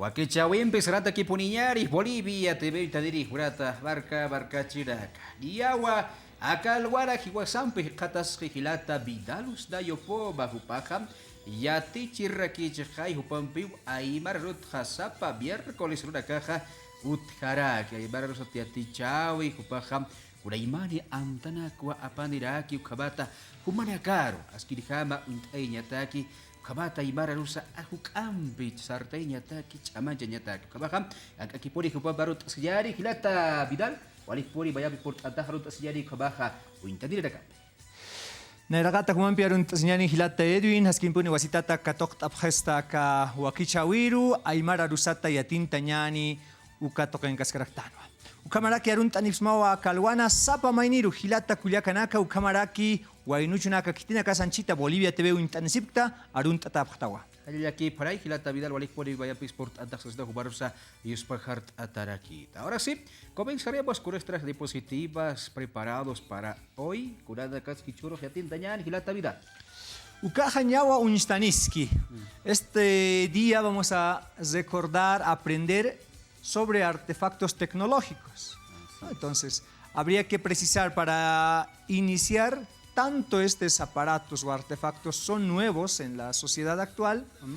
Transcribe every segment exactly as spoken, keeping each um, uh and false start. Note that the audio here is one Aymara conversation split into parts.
Wakichäwimpi sarantakipuniñäni Bolivia T V uñtaniri jurata marka markachirinaka. Niyawa aka alwana jiwasampi jikxatasxi jilata Vidal Usnayo Poma, jupaxa yatichirakichixay, jupampiw aymara arutxa sapa miércoles arunakaxa utjaraki, aymara arusat yatichäwi, jupaxa kunaymani amtanakwa apaniraki, ukhamata jumanakaru askirjama uñt'ayañataki, ukhamata aymara arusa juk'ampi sartayañataki, ch'amanchayañataki. Ukhamaxa, llank'akipuni jupampi arunt'asiñäni jilata Vidal, walikpuni mayampi purt'antax arunt'asiñäni ukhamaxa uñtanirinakampi. Nayraqata jumampi arunt'asiñäni jilata Edwin, jaskimpuni wasitata katuqt'apxista aka wakichäwiru, aymara arusata yatintañäni uka tuqinkaskaraktanwa. Ukhamaraki arunt'anipxsmawa aka alwana sapa mayniru jilata kullakanaka, ukhamaraki waynuchunaka khitinakasa anchhita Bolivia T V uñt'anisipkta, arunt'atäpxtawa. Jallallakipxaray jilata Vidal, walikpuni mayampis purt'antax sasina jumarusa yuspajart'atarakïta. Ahora sí, comenzaremos con nuestras diapositivas preparados para hoy. Kunanakas jichhürux yatintañäni jilata Vidal. Ukaxa ñawa uñstaniski. Mm. Este día vamos a recordar, aprender sobre artefactos tecnológicos, ¿no? Así es. Entonces, habría que precisar para iniciar, tanto estos aparatos o artefactos son nuevos en la sociedad actual, mm,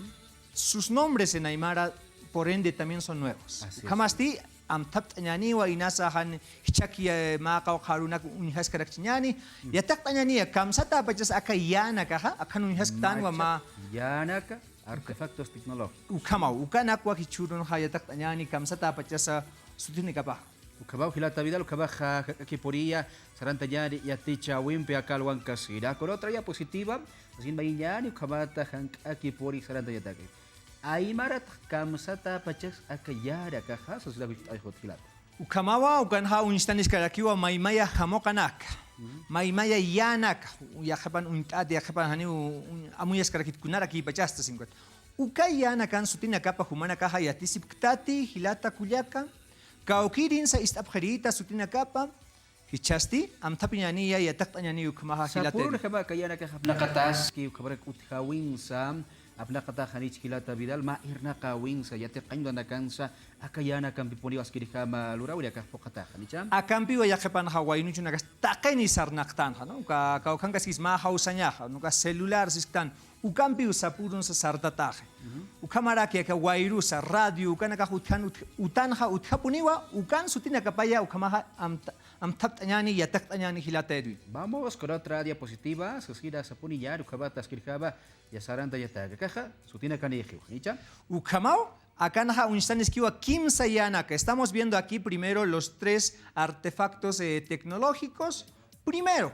sus nombres en aymara, por ende, también son nuevos. Así es. Ukhamasti amthapt'añäniwa, inasa jan jichhaki, eh, mä qawqha arunak uñjaskarakchiñäni. Mm. Yatiqt'añäniya kamsatäpachas aka yänakaxa, akan uñjasktanwa mä. Yänaka. Artefactos tecnológicos. Ukhamaw, ukanakwa jichhürunxa yatiqt'añäni kamsatäpachasa sutinakapaxa. Ukhamaw jilata Vidal, ukhamaxa jank'akipuniya sarantañäni yatichäwimpi aka alwankasina. Con otra diapositiva, sasin mayiñäni, ukhamata jank'akipuni sarantañataki. Aymarat kamsatäpachas aka yänakaxa, sasina jichhüruta jilata. Ukhamawa, ukanxa uñstaniskarakiwa maymaya jamuqanaka, mm, maymaya yänaka, yaqhipan uñt'at, yaqhipan janiw uñ-, amuyaskarakit kunarakïpachasta sinkat. Uka yänakan sutinakapa jumanakaxa yatisipktati, jilata kullaka, kawkïrinsa ist'apxirïta sutinakapa, jichhasti amthapiñäniya, yatiqt'añäniya ukhamaxa jilata. Sapürunjama aka yänakaxa apnaqataski, ukhamarak utjäwinsa, apnaqatax janich jilata Vidal, mä irnaqäwinsa, yatiqañ luranakansa, aka yänakampipuniw askirjama luräwir akax phuqhataxa, ¿janicha? Akampiwa yaqhipanxa waynuchunakas taqini sarnaqtanxa, ¿no? Uka kawkhankaskis mä jawsañaxa, uka celular sisktan, ukampiw sapürunsa sartataxi. Ujú. Ukhamaraki aka wayrusa, radio, ukanakax utjan, utj-, utanxa utjapuniwa, ukan sutinakapaya ukhamaxa amta-, amthapt'añäni, yatiqt'añäni jilata Edwin. Vamos con otra diapositiva, sasina sapuniñäni, ukhamata askirjama ya sarantañataki. Akaxa sutinakanïxiwa, ¿janicha? Ukhamaw, akanxa uñstaniskiwa kimsa yänaka. Estamos viendo aquí primero los tres artefactos, eh, tecnológicos. Primero,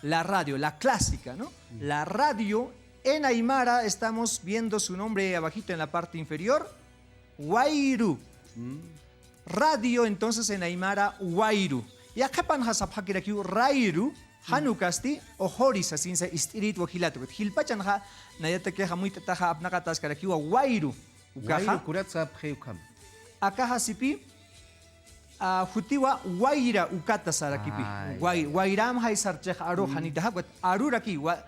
la radio, la clásica, ¿no? Mm. La radio en aymara, estamos viendo su nombre abajito en la parte inferior, wayru. Mm. Radio, entonces, en aymara, wayru. Yaqhipanxa sapxakirakiw rayru, jan ukasti, uxuri sasinsa ist'irïtwa jilata. Jilpachanxa, nayatakix amuyt'ataxa apnaqataskarakiwa wayru. Ukaxa. Wayru kurat sapxi ukham. Akaxa sipi, ah, jutiwa wayra ukata sarakipï. Ah, way-, ya, ya. Wayramxay sarchix arux, mm, janitaxa, ukat aruraki, wa-,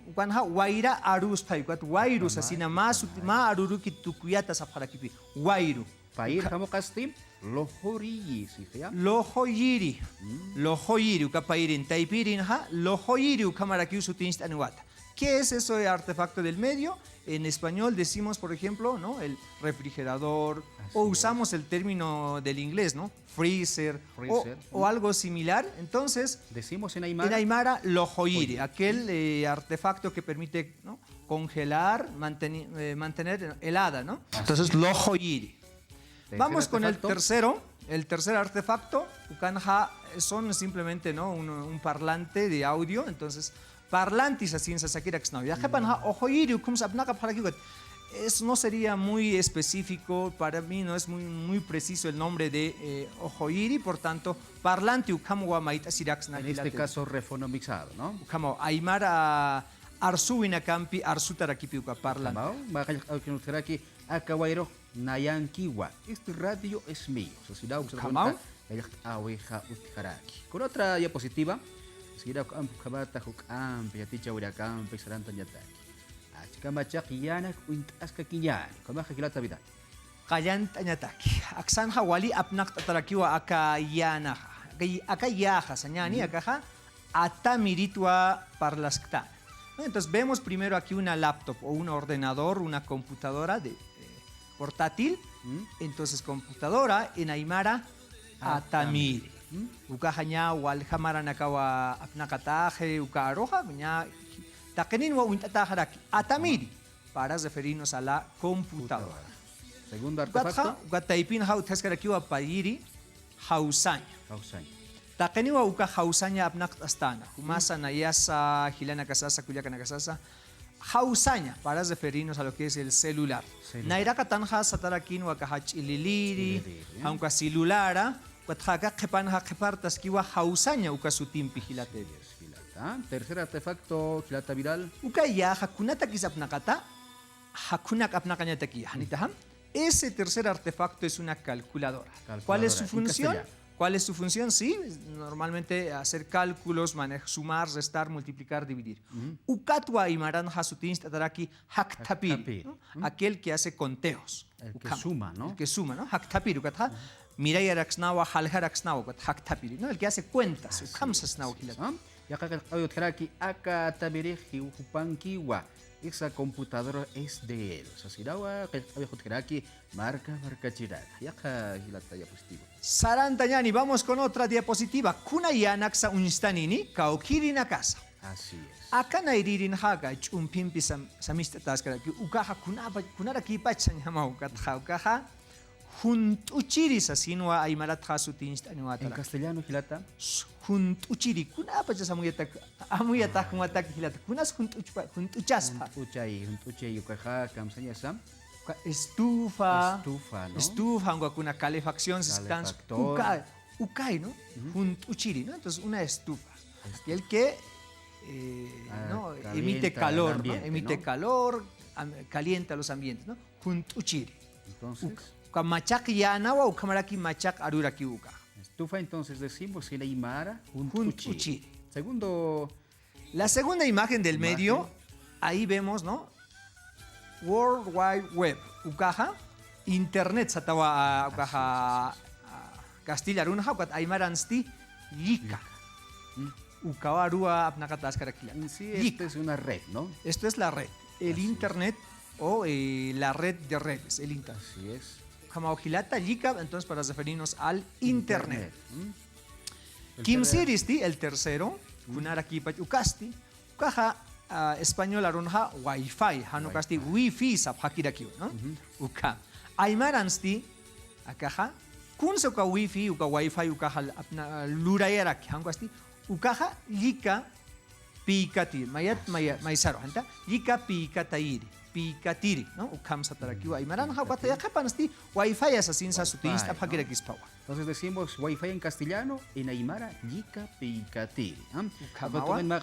ukanxa wayra arusthay, ukat wayru sasina, mä sut-, mä arurukit tukuyata sapxarakipï. Wayru. Payïr jamuqasti, luxuriyi, ¿sí, ya? Luxuyiri. Mm. Luxuyiri, uka payïrin, taypïrinxa, luxuyiri ukhamarakiw sutincht'aniwata. ¿Qué es eso de artefacto del medio? En español decimos, por ejemplo, ¿no? El refrigerador, o usamos el término del inglés, ¿no? Freezer, o, o algo similar. Freezer. Mm. Entonces, decimos en aymara, en aymara, luxuyiri, luxuyiri, aquel, eh, artefacto que permite, ¿no? Congelar, manteni-, eh, mantener helada, ¿no? Así es. Entonces, luxuyiri. Tercer artefacto. Vamos con el tercero. El tercer artefacto, ukanxa son simplemente, ¿no? Un, un parlante de audio, entonces, parlanti sasin sasakiraksnaw. Yaqhipanxa, mm, uxuyiri ukham apnaqapxarakiw ukat. Es, no sería muy específico, para mí no es muy, muy preciso el nombre de, eh, uxuyiri, por tanto, parlanti ukhamwa mayt'asiraksna jilata. En este caso, refonemizado, ¿no? Ukhamaw, aymara arsuwinakampi arsutarakipï uka parlanti. Ukhamaw, mä qallqt'äwikix utjaraki, aka wayrux nayankiwa. Este radio es mío. Sasinaw, ukhamaw, qallqt'äwixa utjaraki. Con otra diapositiva, sasinaw, ukhamata juk'ampi, yatichäwinakampi sarantañataki. Achka machaq yänak uñt'askakiñäni, ukhamaxa jilata Vidal. Qallant'añataki. Aksanxa wali apnaqt'atarakiwa aka yänaxa. Aka, aka yäxa sañäni, akaxa atamiritwa parlasktana. Entonces vemos primero aquí una laptop o un ordenador, una computadora de, eh, portátil. Entonces computadora en aymara atamiri. Ukaxa ña walja maranakawa apnaqataxi, uka aruxa, ña taqinïnwa uñt'ataxaraki. Atamiri, para referirnos a la computadora. Segundo artefacto. Ukatxa, uka taypinxa utjaskarakiwa payiri jawsaña. Jawsaña. Taqiniwa uka jawsaña apnaqt'asktana. Jumasa, nayasa, jilanakasasa, kullakanakasasa. Jawsaña, para referirnos a lo que es el celular. Celular. Nayraqatanxa satarakïnwa akaxa ch'ililiri, ch'ililiri, jan uka celulara, ukatxa aka qhipanxa qhipartaskiwa jawsaña uka sutimpi jilata. Así es, jilata. Tercer artefacto, jilata Vidal. Uka yäxa kunatakis apnaqata, jakhunak apnaqañataki, janitaxa. Ese tercer artefacto es una calculadora. ¿Cuál es su función? Calculadora, en castellano. ¿Cuál es su función? Sí, normalmente hacer cálculos, manejar, sumar, restar, multiplicar, dividir. Ukatwa aymaranxa sutinchst'ataraki jakthapiri, ¿no? Jakthapiri. Aquel que hace conteos. El que suma, ¿no? El que suma, ¿no? Jakthapiri, ukatxa mirayaraksnawa, jaljaraksnawa, ukat jakthapiri, ¿no? El que hace cuentas, ukham sasnawa jilata. Yaqha qillqt'awi utjaraki, aka atamirix jupankiwa, esa computadora S D L. Sasirawa, qillqt'awi utjaraki, marka, markachiraka. Yaqha jilata diapositiva. Sarantañäni, vamos con otra diapositiva. Kuna yänaksa uñstanini, kawkïrinakasa. Así es. Aka nayrïrinxa aka ch'umpimpi sam-, samicht'ataskaraki, ukaxa kunapa-, kunarakïpach sañjamaw ukatxa, ukaxa junt'uchiri sasinwa aymaratxa sutincht'aniwatara. En castellano, jilata. Junt'uchiri, kunapacha samuyatak, amuyatax jumatak jilata. Kunas junt'uchpa-, junt'uchaspa. Junt'uchay, junt'uchay, ukaxa kamsañasa. Uka estufa. Estufa, ¿no? Estufa, jan uka kuna calefacción, calefactor. Ukay, ukay, ¿no? Junt'uchiri, ¿no? Entonces, una estufa. Estufa. Aquel que, eh, ¿no? Emite calor, ¿no? Calienta el ambiente, ¿no? Emite calor, am-, calienta los ambientes, ¿no? Junt'uchiri. Entonces. Uk-, uka machaq yänawa, ukhamaraki machaq arurakiw uka. Estufa, entonces decimos en aymara, junt'uchiri. Junt'uchiri. Segundo. La segunda imagen del medio, ahí vemos, ¿no? World Wide Web, ukaxa, internet satawa, ah, ukaxa, así es, así es, ah, castilla arunxa, ukat aymaransti, llika. Llika. Ukawa aruwa apnaqataskarakï jilata. En sí, esto es una red, ¿no? Esto es la red, el internet o, eh, la red de redes, el internet. Así es. Ukhamaw jilata, llika, entonces para referirnos al internet. Kimsïristi, el tercero, kunarakïpach ukasti, ukaxa, ah, español arunxa Wi-Fi, jan ukasti wifi sapxakirakiwa, ¿no? Uka. Aymaransti, akaxa, kunsa uka wifi, uka Wi-Fi, ukaxa apna-, lurayaraki, jan ukasti, ukaxa llika piykatiri, mayat, maya-, maysaru, janta, llika piykatayiri, piykatiri, ¿no? Ukham satarakiwa aymaranxa, ukat yaqhipansti, Wi-Fi sasinsa sutinchst'apxakirakispawa. Entonces decimos Wi-Fi en castellano, en aymara, llika piykatiri, ¿ah? Ukhamawa.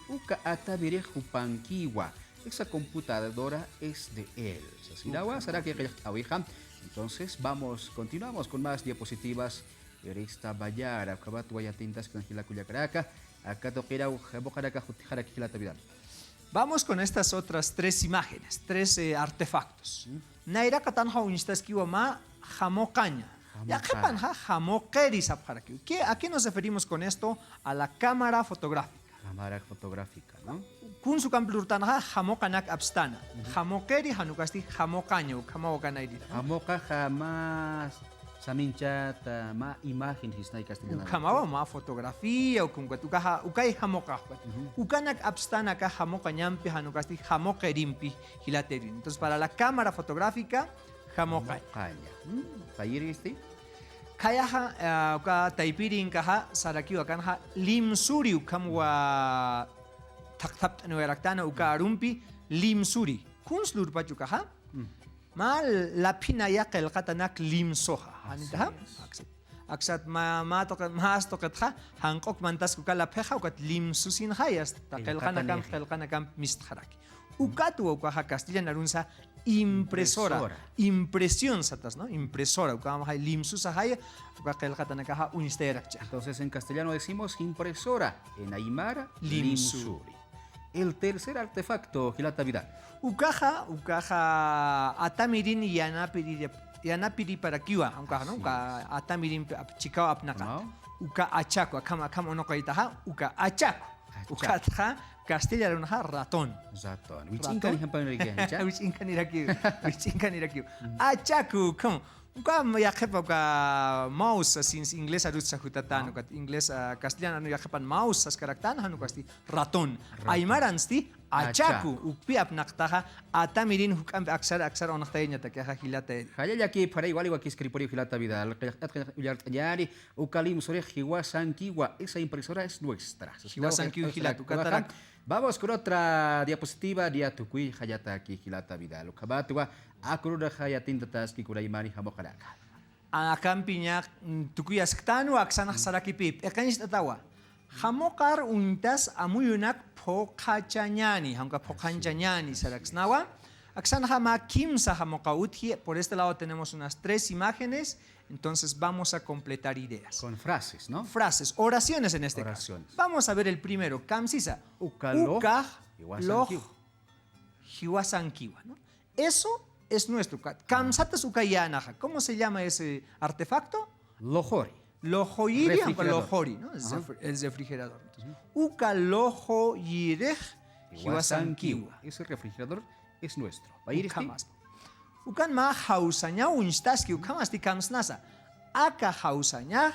Uka atamirix jupankiwa, esa computadora S D L. Sasirawa, saraki qillqt'awixa. Entonces, vamos, continuamos con más diapositivas. Yurista Bayara, ukhamat wayatintas kuna jila kullakaraka, aka tuqiraw, jamuqanaka jutjarak jilata Vidal. Vamos con estas otras tres imágenes, tres, eh, artefactos. Nayraqatanxa uñstaskiwa mä jamuqaña. Jamuqaña. Yaqhipanxa jamuqiri sapxarakiw. ¿Qué, a qué nos referimos con esto? A la cámara fotográfica. Cámara fotográfica, ¿no? Kunsa ukampi lurtanxa jamuqanak apstana. Jamuqiri jan ukasti jamuqaña, ukhamaw aka nayrïri. Jamuqaxa mä saminchata, mä imagen jisnay castellano. Ukhamawa mä fotografía, ukham ukat, ukaxa, ukay jamuqaxpat. Ukanak apstana aka jamuqañampi jan ukasti jamuqirimpi jilatayri. Entonces, para la cámara fotográfica, jamuqaña. Jamuqaña. Payïristi. Khayaxa, ah, uka taypirinkaxa sarakiwa akanxa limsuri, ukhamwa thaqthapt'aniwayaraktana uka arumpi limsuri. Kunsa lurpach ukaxa. Mä laphinaya qillqatanak limsuxa. Janitaxa. Aksat mä, mä tuqi, mä tuqitxa, janq'uk mantaski uka laphixa, ukat limsusinxay, hasta qillqanakamp, qillqanakamp mistxaraki. Ukatwa ukaxa castellan arunsa impresora. Impresora. Impresión satas, ¿no? Impresora. Ukhamaxay limsusaxay, uka qillqatanakaxa uñstayarakchi. Entonces, en castellano decimos impresora, en aymara, limsuri. Limsuri. El tercer artefacto, jilata Vidal. Ukaxa, ukaxa atamirin yanapiri-, yanapiriparakiwa, ukaxa, ¿no? Así es. Uka atamirin ap-, chikaw apnaqa. Ajá. Uka achaku, akham, akham unuqaytaxa, uka achaku. Achaku. Ukatxa, castellano arunxa ratón. Ratón. Ratón. Wich'inkanirakiw, ¿no? Wich'inkanirakiw, wich'inkanirakiw. Mm. Achaku, ¿cómo? Uka yaqhipa uka mouse, sins inglés arutsa jutatan, ah, ukat inglés, ah, castellano yaqhipan mouse saskaraktan, jan ukasti ratón. Ratón. Aymaransti achaku, achaku. Ukpi apnaqtaxa, atamirin juk'ampi aksar, aksar unxtayañatakixa jilata. Jallallakipxaray, wali wakiskiripuriw jilata Vidal, qillqt'at qillqt'at ullart'añani, uka limsurix jiwasankiwa, esa impresora es nuestra. Jiwasankiw jilata, ukatarak. Vamos con otra diapositiva, niya tukuy jayataki jilata Vidal. Ukhamatwa, akurunxa yatintataski kunaymani jamuqanaka. Akampiña, mm, tukuyasktanwa aksanx sarakipï, p'iqincht'atawa. Jamuqar uñtas amuyunak phuqhachañäni, jan uka phuqhanchañäni saraksnawa. Aksanxa mä kimsa jamuqa utji, por este lado tenemos unas tres imágenes, entonces vamos a completar ideas. Con frases, ¿no? Frases, oraciones en este caso. Oraciones. Vamos a ver el primero, kamsisa. Uka loj, ukax, jiwasankiwa, loj, jiwasankiwa, ¿no? Eso es nuestro. Ka-, kamsatas uka yänaxa. ¿Cómo se llama ese artefacto? Lojori. Lojoyiri, aunque refrigerador. Lojori, ¿no? Es, ajá, refri-, es refrigerador. Entonces, ujú, uka lojoyirix jiwasankiwa. Jiwasankiwa. Ese refrigerador es nuestro. ¿Payiristi? Ukhamas. Ukan mä jawsañaw uñstaski, ukhamasti kamsnasa. Aka jawsañax.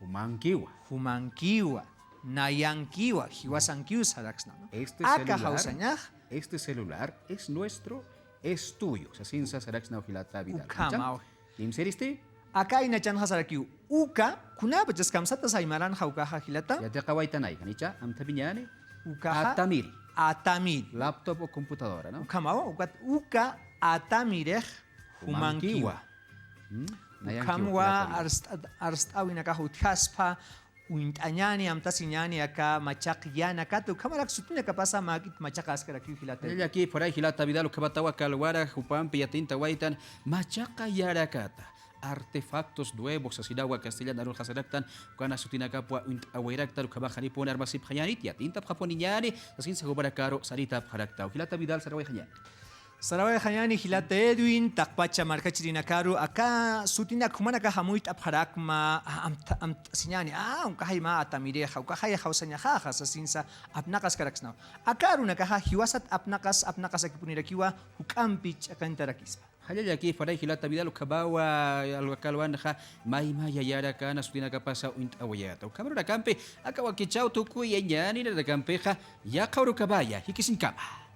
Jumankiwa. Jumankiwa. Nayankiwa, jiwasankiw saraksna, ¿no? Este celular, aka jawsañax. Este celular es nuestro, es tuyo. Sasinsa saraksna jilata Vidal. Ukhamaw. ¿Kimsiristi? Aka aynachanxa sarakiw. Uka, kunapachas kamsatas aymaranxa ukaxa jilata. Yatiqawaytanaykan, icha, amthapiñäni. Ukaxa. Atamiri. Atamiri. Laptop o computadora, ¿no? Ukhamaw, ukat, uka atamirix jumankiwa. Jumankiwa. Mm, nayankiwa, ukhamawa jilata Vidal. Arst-, arst'äwinakax utjaspa, uñt'añäni, amtasiñäni aka machaq yänakata, ukhamarak sutinakapasa mäk'it machaqaskarakiw jilata. Jallallakipxaray jilata Vidal, ukhamatawa kalwara jupampi yatintawaytan machaqa yänakata. Artefactos nuevos, sasinawa castellano arunxa saraktan, ukana sutinakapwa uñt'awayaraktan, ukhamax janipuni armasipxañänit, yatintapxapuniñäni, sasinsa jumanakaru saritapxaraktaw. Jilata Vidal, sarawayxañäni. Sarawayxañäni jilata Edwin, taqpacha markachirinakaru, aka sutinak jumanakax amuyt'apxarakma, a-, amt-, amtasiñäni, a, ukaxay mä atamirixa, ukaxay jawsañaxaxa, sasinsa apnaqaskaraksnaw. Aka arunakaxa jiwasat apnaqas, apnaqasakipunirakiwa, juk'ampi ch'aqintarakispa. Jallallakipxaray jilata Vidal, ukhamawa, alwa kalwanxa, mayma yänakan sutinakapasa uñt'awayäta. Ukham arunakampi, aka wakichäw tukuyañäni, nanakampixa, yaqha urukamaya, jikisiñkama.